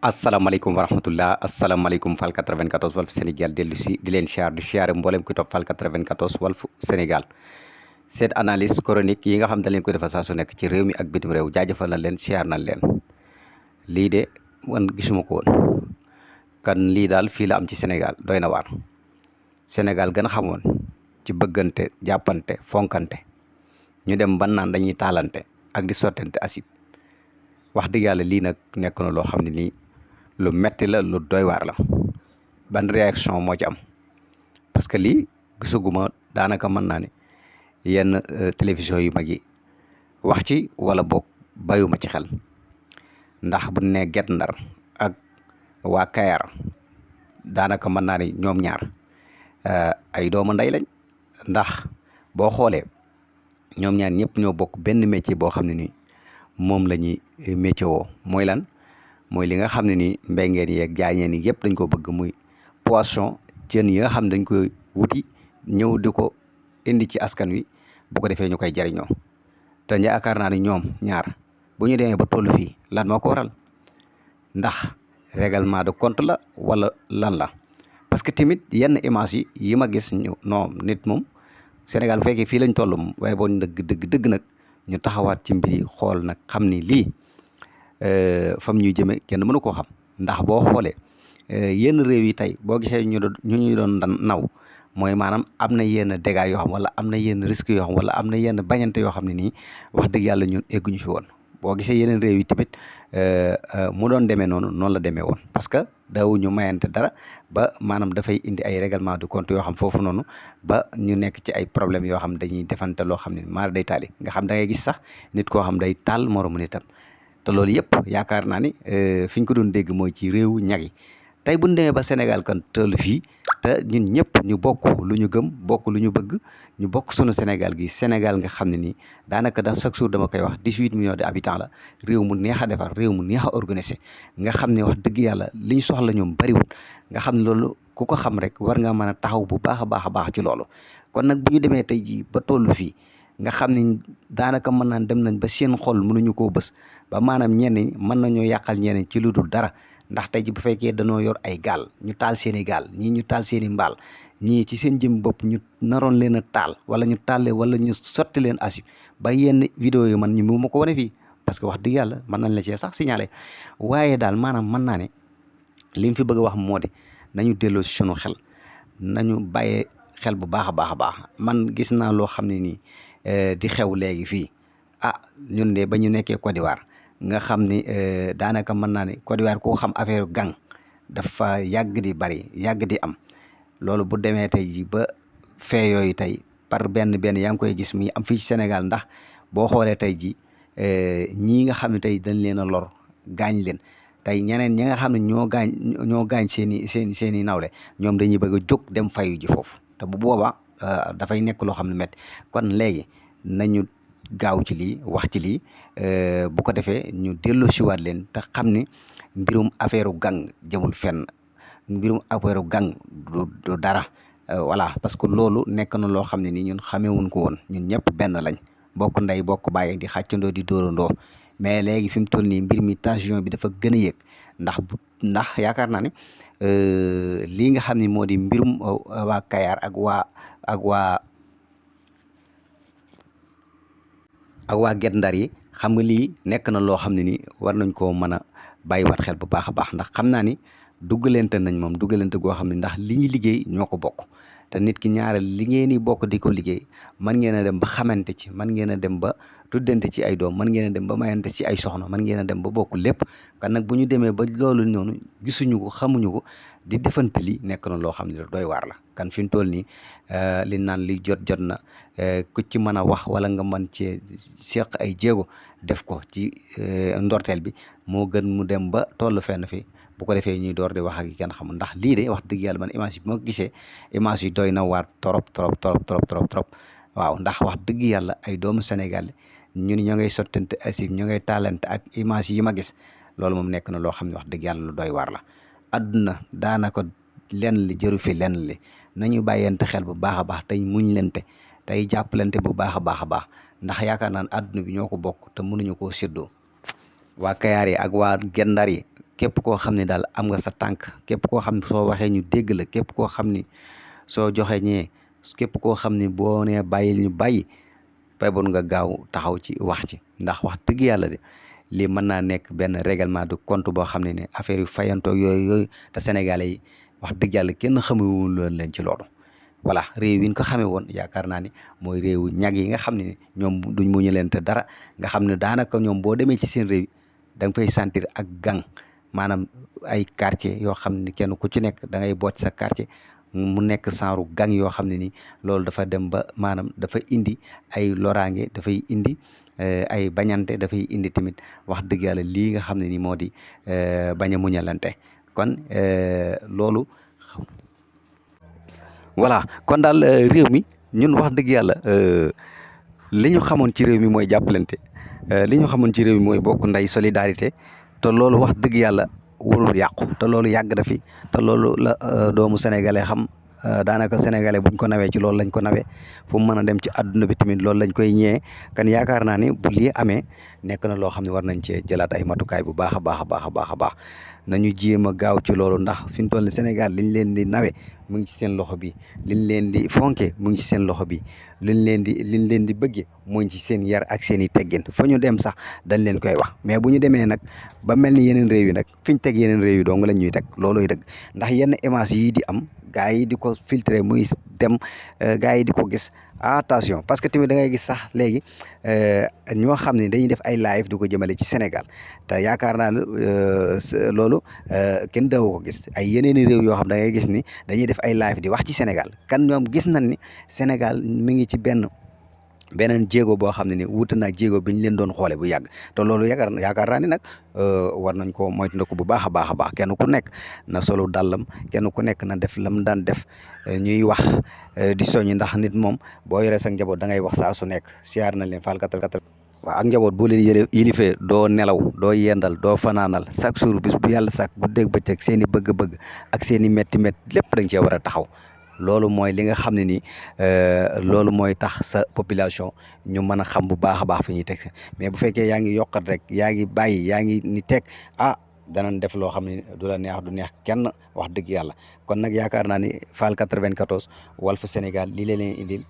asalaamaaleykum wa rahmatullah asalaamaaleykum Fall 94 Walf Sénégal dellu si di leen siyaare mboolem kuy topp Fall 94 Walf Sénégal seen analyse chronique yi nga xam da leen koy defal saa su nekk ci réew mi ak bitim réew jaajëfal na leen siyaar na leen lii de man gisuma ko woon kan lii daal fii la am ci Sénégal doy na waar Sénégal gën a xamoon ci bëggante jàppante fonkante ñu dem ban naan dañuy taalante ak di sottante acide wax dëgg yàlla lii nag nekk na loo xam ne nii lu metti la lu doy waar la ban réaction moo ci am parce que lii gisaguma daanaka mën naa ne yenn télévision yu mag yi wax ci wala boog bayuma ci xel ndax bu ne Guet Ndar ak waa Kayar daanaka mën naa ne ñoom ñaar ay doomu ndey lañ ndax boo xoolee ñoom ñaar ñëpp ñoo bokk benn métier boo xam ne nii moom la ñuy métier woo mooy lan mooy li nga xam ne nii mbéngeen yi ak jaañeen yi yëpp dañ ko bëgg muy poisson jën yi nga xam ne dañ koy wuti ñëw di ko indi ci askan wi bu ko defee ñu koy jariñoo te yaakaar naa ne ñoom ñaar bu ñu demee ba toll fii lan moo ko waral ndax règlement de compte la wala lan la parce que tamit yenn image yi ma gis ñu non nit moom Sénégal bu fekkee fii lañ toll moom waaye boo dëgg nag ñu taxawaat ci mbir yi xool nag xam ni lii fam ñuy jëme kenn mënu koo xam ndax boo xoolee yenn réew yi tey boo gisee ñu doon naw mooy maanaam am na yenn dégâts yoo xam wala am na yenn risques yoo xam wala am na yenn bañante yoo xam ne nii wax dëgg yàlla ñun egguñu fi woon boo gisee yeneen réew yi tamit mu doon demee noonu la demee woon parce que daawuñu mayante dara ba maanaam dafay indi ay règlement de compte yoo xam foofu noonu ba ñu nekk ci ay problèmes yoo xam dañuy defante loo xam ne maar day taali nga xam da ngay gis sax nit koo xam day taal moromu nitam te loolu yëpp yaakaar naa ni fi ñu ko doon dégg mooy ci réewu ñag yi tey bu ñu demee ba Sénégal kan toll fii te ñun ñëpp ñu bokk lu ñu gëm bokk lu ñu bëgg ñu bokk sunu Sénégal gi Sénégal nga xam ne nii daanaka da chaque jour dama koy wax 18 millions d'habitants la réew mu neex a defar réew mu neex a organisé nga xam ne wax dëgg yàlla li ñu soxla ñoom bariwul nga xam ne loolu ku ko xam rek war nga mën a taxaw bu baax a baax a baax ci loolu kon nag bu ñu demee tey jii ba toll fii nga xam ne daanaka mën naan dem nañ ba seen xol mënuñu koo bës ba maanaam ñenn ñi mën nañoo yàqal ñeneen ci lu dul dara ndax tey ji bu fekkee dañoo yor ay gaal ñu taal seeni gaal ñii ñu taal seeni mbaal ñii ci seen jëm bopp ñu naroon leen a taal wala ñu tàllee wala ñu sotti leen asib ba yenn vidéo yi man ñi mu ma ko wane fii parce que wax dëgg yàlla mën nañ la cee sax signalé waaye daal maanaam mën naa ne li mu fi bëgg a wax moo di nañu delloo si sunu xel nañu bàyyee xel bu baax a baax a baax man gis naa loo xam ne nii di xew léegi fii ñun de ba ñu nekkee Côte d'Ivoire nga xam ni daanaka mën naa ne Côte d'Ivoire koo xam affaire gang dafa yàgg di bari yàgg di am loolu bu demee tey ji ba fee yooyu tey par benn yaa ngi koy gis muy am fii ci Sénégal ndax boo xoolee tey ji ñii nga xam ne tey dañ leen a lor gaañ leen tey ñeneen ñi nga xam ne ñoo gaañ seen i nawle ñoom dañuy bëgg a jóg dem fayu ji foofu te bu boobaa dafay nekk loo xam ne métti kon léegi nañu gaaw ci lii wax ci lii bu ko defee ñu delloo siwaat leen te xam ni mbirum affaire gang jëmul fenn mbirum affaire gang du dara voilà parce que loolu nekk na loo xam ne ni ñun xamewuñ ko woon ñun ñëpp benn lañ bokk ndey bokk bàyyi di xàccandoo di dóorandoo mais léegi fi mu toll nii mbir mi tension bi dafa gën a yëg ndax yaakaar naa ne lii nga xam ne moo di mbirum waa Kayar ak waa Guet Ndar yi xam nga lii nekk na loo xam ne ni war nañ koo mën a bàyyiwaat xel bu baax a baax ndax xam naa ni duggalante nañ moom duggalante goo xam ne ndax li ñu liggéey ñoo ko bokk te nit ki ñaareel li ngeen di bokk di ko liggéey man ngeen a dem ba xamante ci man ngeen a dem ba tuddante ci ay doom man ngeen a dem ba mayante ci ay soxna man ngeen a dem ba bokk lépp kan nag bu ñu demee ba loolu noonu gisuñu ko xamuñu ko di defante li nekk na loo xam ne doy waar la kan fi mu toll nii li naan li jot na ku ci mën a wax wala nga mën cee seq ay jéego def ko ci ndorteel bi moo gën mu dem ba toll fenn fi bu ko defee ñuy door di wax ak kenn xamul ndax lii de wax dëgg yàlla man image yi bi ma gisee image yi doy na waar trop waaw ndax wax dëgg yàlla ay doomu Sénégal ñun ñoo ngay sottante asib ñoo ngay taalante ak image yi ma gis loolu moom nekk na loo xam ne wax dëgg yàlla lu doy waar la adduna daanaka lenn li jëru fi lenn li nañu bàyyente xel bu baax a baax tey muñ lente tey jàppalante bu baax a baax ndax yaakaar naan adduna bi ñoo ko bokk te mënuñu koo séddoo waa Kayaar yi ak waa Guet Ndar yi képp koo xam ne daal am nga sa tànk, képp koo xam ne soo waxee ñu dégg la, képp koo xam ni soo joxe ñee, képp koo xam ni boo nee bàyyil ñu bàyyi, bay bon nga gaaw taxaw ci wax ci. Ndax wax dëgg yàlla de lii mën naa nekk benn règlement de compte boo xam ne affaire yu fayantoo yooyu te sénégalais yi wax dëgg yàlla kenn xamewul loon leen ci loolu. voilà réew yi ñu ko xamee woon yaakaar naa ni mooy réewu ñag yi nga xam ne ñoom duñ muñu leen te dara, nga xam ne daanaka ñoom boo demee ci seen réew yi da nga fay sentir ak gang, maanaam ay quartier yoo xam ne kenn ku ci nekk da ngay boot sa quartier mu nekk genre gang yoo xam ne ni loolu dafa dem ba maanaam dafa indi ay loraange, dafay indi ay bañante, dafay indi tamit wax dëgg yàlla lii nga xam ne ni moo di bañ a muñalante. kon loolu voilà kon daal réew mi ñun wax dëgg yàlla li ñu xamoon ci réew mi mooy jàppalante, li ñu xamoon ci réew mi mooy bokk ndey solidarité, te loolu wax dëgg yàlla warul yàqu, te loolu yàgg na fi, te loolu la doomu sénégalais xam. daanaka sénégalais buñ ko nawee ci loolu lañ ko nawee, fu mu mën a dem ci àdduna bi tamit loolu lañ koy ñëwee. kan yaakaar naa ni bu lii amee nekk na loo xam ne war nañ cee jëlaat ay matukaay bu baax a baax a baax a baax a baax nañu jéem a gaaw ci loolu, ndax fi mu toll ni Sénégal liñ leen di nawe mu ngi ci seen loxo bi, liñ leen di fonke mu ngi ci seen loxo bi, liñ leen di bëggee mu ngi ci seen yar ak seen i teggin. fa ñu dem sax dañ leen koy wax, mais bu ñu demee nag ba mel ni yeneen réew yi nag fi ñu teg yeneen réew yi dong lañ ñuy teg, looloy dëgg. ndax yenn image yi di am gaa yi di ko filtrer muy dem, gaa yi di ko gis, attention, parce que tamit da ngay gis sax léegi ñoo xam ne dañuy def ay live di ko jëmale ci Sénégal, te yaakaar naa loolu kenn dawu ko gis. ay yeneeni réew yoo xam da ngay gis ni dañuy def ay live di wax ci Sénégal, kan ñoom gis nañ ni Sénégal mi ngi ci beneen jéego boo xam ne ni wuute naag jéego bi ñu leen doon xoole bu yàgg. te loolu yaakaar naa ni nag war nañ ko moytandiku bu baax a baax a baax. kenn ku nekk na solo dàllam, kenn ku nekk na def lam daan def, ñuy wax di soññi, ndax nit moom boo yoree sa njaboot da ngay wax saa su nekk. siyaar nañ leen Fall 88. waaw ak njaboot boo leen yilifee doo nelaw, doo yendal, doo fanaanal, chaque jour bis bu yàlla sàkk guddeeg bëccëg seen i bëgg-bëgg ak seen i métti lépp dañ cee war a taxaw. loolu mooy li nga xam ne ni loolu mooy tax sa population ñu mën a xam bu baax a baax fi ñuy teg. mais bu fekkee yaa ngi yokkat rek, yaa ngi bàyyi, yaa ngi ni teg, danañ def loo xam ne du la neex, du neex kenn wax dëgg yàlla. kon nag yaakaar naa ni Fall 94 Walf Sénégal lii la leen indil.